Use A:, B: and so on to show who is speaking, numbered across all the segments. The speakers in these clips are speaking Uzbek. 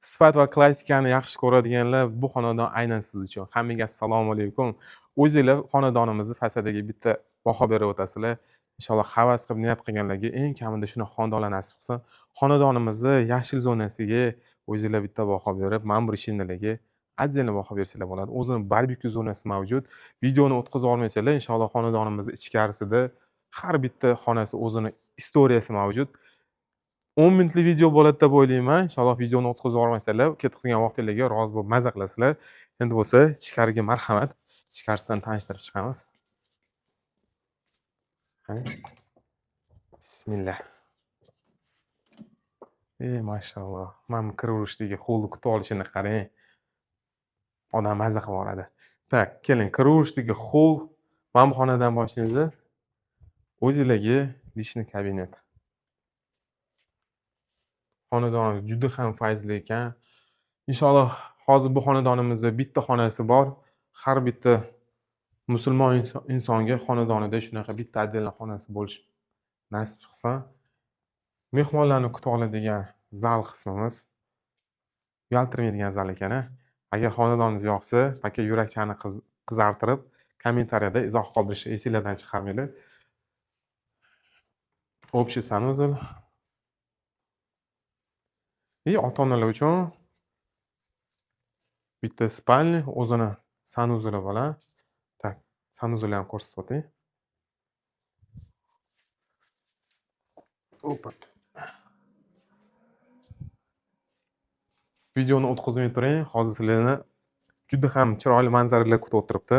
A: Sifat va klassikani yaxshi ko'radiganlar, bu xonadon aynan siz uchun. Hammaga assalomu alaykum. O'zinglar xonadonimizni fasadiga bitta baho berib o'tasizlar. Inshaalloh havas qilib niyat qilganlarga eng kamida shunaqa xonadonlar nasib qilsin. Xonadonimizni yashil zonasiga o'zinglar bitta baho berib, mana bu shinnilarga отдельно baho bersanglar bo'ladi. O'zini barbekyu zonasi mavjud. Videoni o'tkazib olmasanglar, inshaalloh xonadonimizni ichkarisida har bitta xonasi o'zini istoriyasi mavjud. 10 minutlik video bo'ladi deb o'ylayman. Inshaalloh videoni o'tkazib yubormasanglar, ketkazgan vaqtinglarga rozi bo'lib maza qilasizlar. Endi bo'lsa ichkariga marhamat. Ichkarisidan tanishtirib chiqamiz. Qani? Bismillah. Ey, mashalloh. Mana bu kiraverishdagi holni kutib olishini qarang. Odam maza qilib oladi. Так, keling, kiraverishdagi hol mana bu xonadan boshlaymiz. O'zinglarga личный kabinet. Xonadon juda ham fayzli ekan. Inshaalloh hozir bu xonadonimizda bitta xonasi bor. Har bitta musulmon insonga xonadonida shunaqa bitta отдельно xonasi bo'lishi nasib qilsin. Mehmonlarni kutib oladigan zal qismimiz. Uyaltirmaydigan zal ekan a. Agar xonadoningiz yoqsa, paka yurakchani qizartirib, kommentariyada izoh qoldirishni esinglardan chiqarmanglar. Общий санузел. И ota-onalar uchun bitta спальня, o'zini санузел i bilan. Так, санузел ni ham ko'rsatib o'tay. Opa. Videoni o'tkazmay turing. Hozir sizlarni juda ham chiroyli manzaralar kutib o'tiribdi.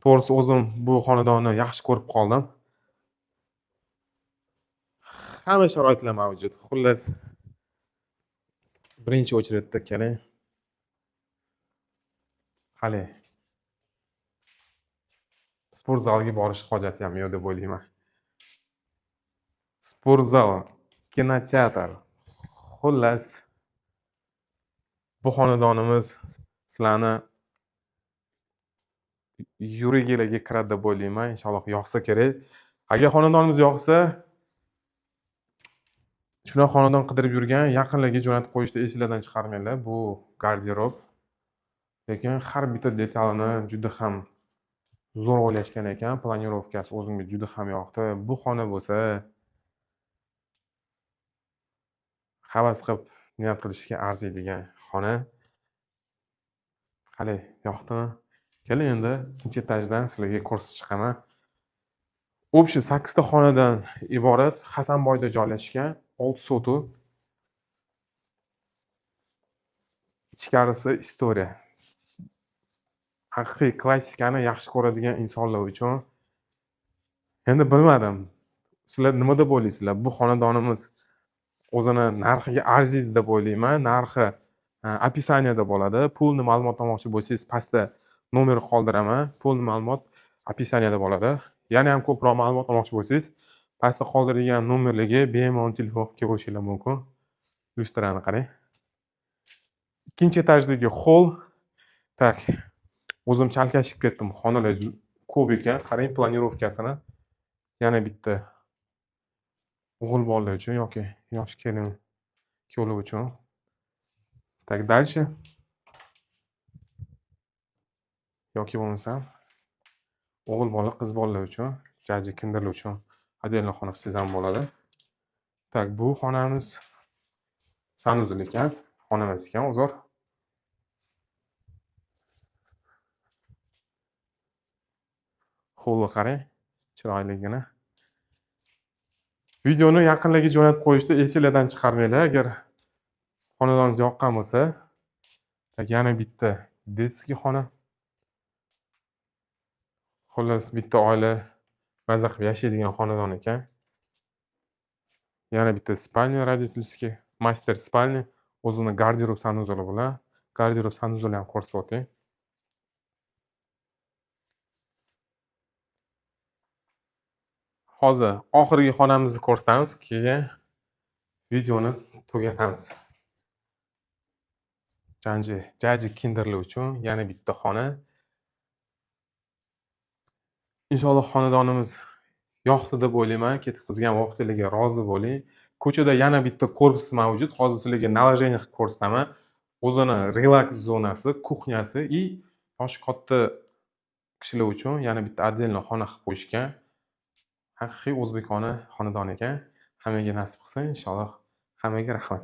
A: To'g'risi o'zim bu xonadonni yaxshi ko'rib qoldim. Hamma sharoitlar mavjud. Xullas, birinchi очередda keling. Hali sport zaliga borish hojati ham yo'q deb o'ylayman. Sport zal, kinoteatr. Xullas, bu xonadonimiz sizlarni yuraginglarga kiradi deb o'ylayman. Inshaalloh yoqsa kerak. Agar xonadonimiz yoqsa, shunaqa xonadon qidirib yurgan yaqinlarga jo'natib qo'yishni esinglardan chiqarmanglar. Bu garderob. Lekin har bitta detalini juda ham zo'r o'ylashgan ekan. Planirovkasi o'zimga juda ham yoqdi. Bu xona bo'lsa havas qilib niyat qilishga arziydigan xona. Qalay, yoqdimi? Keling, endi ikkinchi etajdan sizlarga ko'rsatib chiqaman. Общий 8 ta xonadan iborat, Hasanboyda joylashgan, 6 sotix. Ichkarisi istoriya. Haqiqiy klassikani yaxshi ko'radigan insonlar uchun. Endi bilmadim. Sizlar nima deb o'ylaysizlar? Bu xonadonimiz o'zini narxiga arziydi deb o'ylayman. Narxi описаниеda bo'ladi. Pulni ma'lumot olmoqchi bo'lsangiz, pastda nomer qoldiraman. Pulni ma'lumot описаниеda bo'ladi. Yana ham ko'proq ma'lumot olmoqchi bo'lsangiz, pastda qoldirilgan nomerlarga bemalol telefon qilib kelishingiz mumkin. Lyustrani qarang. Ikkinchi etajdagi hol. Так, o'zim chalkashib ketdim. Xonalar ko'p ekan. Qarang planirovkasini. Yana bitta o'g'il bolalar uchun yoki yosh kelin kuyovlar uchun. Так, дальше. Yoki bo'lmasam o'g'il bola, qiz bolalar uchun, jaji kindirlar uchun отдельно xona qilsangiz ham bo'ladi. Так, bu xonamiz санузел ekan, xona emas ekan, uzr. Holni qarang, chiroyligini. Videoni yaqinlarga jo'natib qo'yishni esinglardan chiqarmanglar agar xonadoningiz yoqqan bo'lsa. Так, yana bitta detskiy xona. Xullas, bitta oila maza qilib yashaydigan xonadon ekan. Yana bitta спальня родительский, master спальня, o'zini garderob санузел i bilan. Garderob санузел ham ko'rsatib o'tay. Hozir oxirgi xonamizni ko'rsatamiz, keyin videoni tugatamiz. Janji, jaji kinderlar uchun yana bitta xona. Inshaalloh xonadonimiz yoqdi deb o'ylayman. Ketkazgan vaqtingizga rozi bo'ling. Ko'chada yana bitta korpus mavjud. Hozir sizlarga наложение qilib ko'rsataman. O'zini релакс zonasi, кухня si и yoshi katta kishilar uchun yana bitta отдельно xona qilib qo'yishgan. Haqiqiy o'zbekona xonadon ekan. Hammaga nasib qilsin, inshaalloh. Hammaga rahmat.